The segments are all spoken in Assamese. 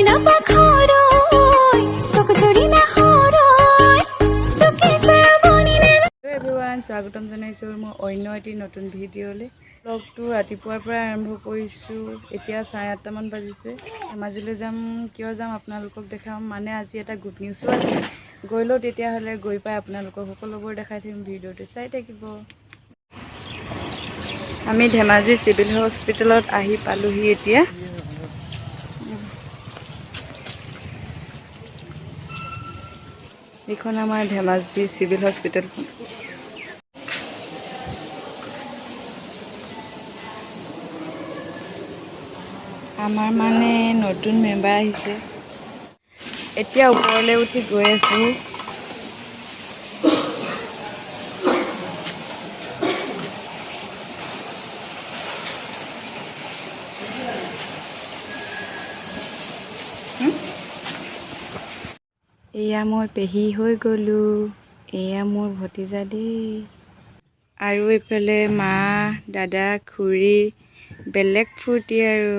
মইনা পাখৰৈ চকু জুৰি নাহৰৈ তোকে চাবনিলে। হেল্ল' এভৰিৱান, স্বাগতম জনাইছোঁ মোৰ অন্য এটি নতুন ভিডিঅ'লৈ। ব্লগটো ৰাতিপুৱাৰ পৰাই আৰম্ভ কৰিছোঁ। এতিয়া 8:30মান বাজিছে। ধেমাজিলৈ যাম। কিয় যাম আপোনালোকক দেখাম। মানে আজি এটা গুড নিউজো আছে। গৈ লওঁ তেতিয়াহ'লে, গৈ পাই আপোনালোকক সকলোবোৰ দেখাই থাকিম। ভিডিঅ'টো চাই থাকিব। আমি ধেমাজি চিভিল হস্পিটেলত আহি পালোহি এতিয়া। এইখন আমাৰ ধেমাজি চিভিল হস্পিটেলখন। আমাৰ মানে নতুন মেম্বাৰ আহিছে। এতিয়া ওপৰলৈ উঠি গৈ আছোঁ। এয়া মই পেহী হৈ গ'লোঁ। এয়া মোৰ ভতিজা দেই। আৰু এইফালে মা, দাদা, খুৰী, বেলেগ ফূৰ্তি আৰু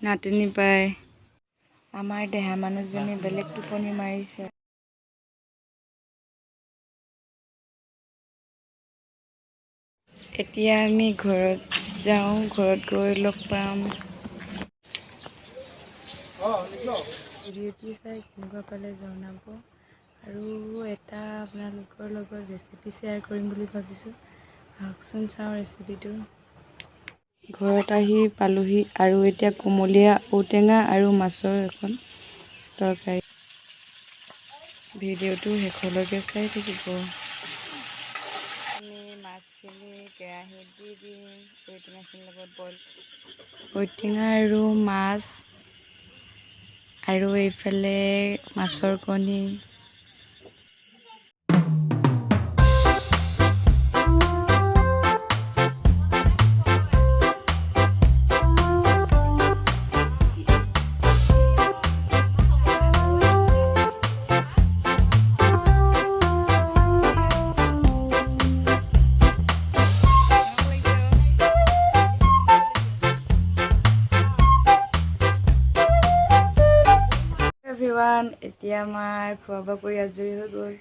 নাতিনী পাই। আমাৰ দেহা মানুহজনী বেলেগ টোপনি মাৰিছে। এতিয়া আমি ঘৰত যাওঁ, ঘৰত গৈ লগ পাম। ভিডিঅ'টি চাই কেনেকুৱা পালে জনাব। আৰু এটা আপোনালোকৰ লগত ৰেচিপি শ্বেয়াৰ কৰিম বুলি ভাবিছোঁ। আহকচোন চাওঁ ৰেচিপিটো। ঘৰত আহি পালোহি আৰু এতিয়া কুমলীয়া ঔটেঙা আৰু মাছৰ এখন তৰকাৰী। ভিডিঅ'টো শেষলৈকে চাই থাকিব। আমি মাছখিনি কেৰাহীত দি দিম, ঔটেঙাখিনিৰ লগত বইল। ঔটেঙা আৰু মাছ আৰু এইফালে মাছৰ কণী। এভৰিৱান, এতিয়া আমাৰ খোৱা বোৱা কৰি আজৰি হৈ গ'ল।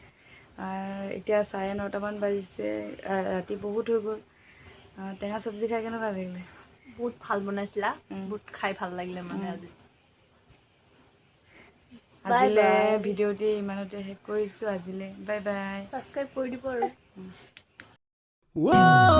এতিয়া 9:30মান বাজিছে। ৰাতি বহুত হৈ গ'ল। টেঙা চব্জি খাই কেনেকুৱা লাগিলে? বহুত ভাল বনাইছিলা। বহুত খাই ভাল লাগিলে মানে আজি। আজিলে ভিডিঅ'টি ইমানতে শেষ কৰিছোঁ। আজিলে বাই বাই। ছাবস্ক্ৰাইব কৰি দিব আৰু। Whoa.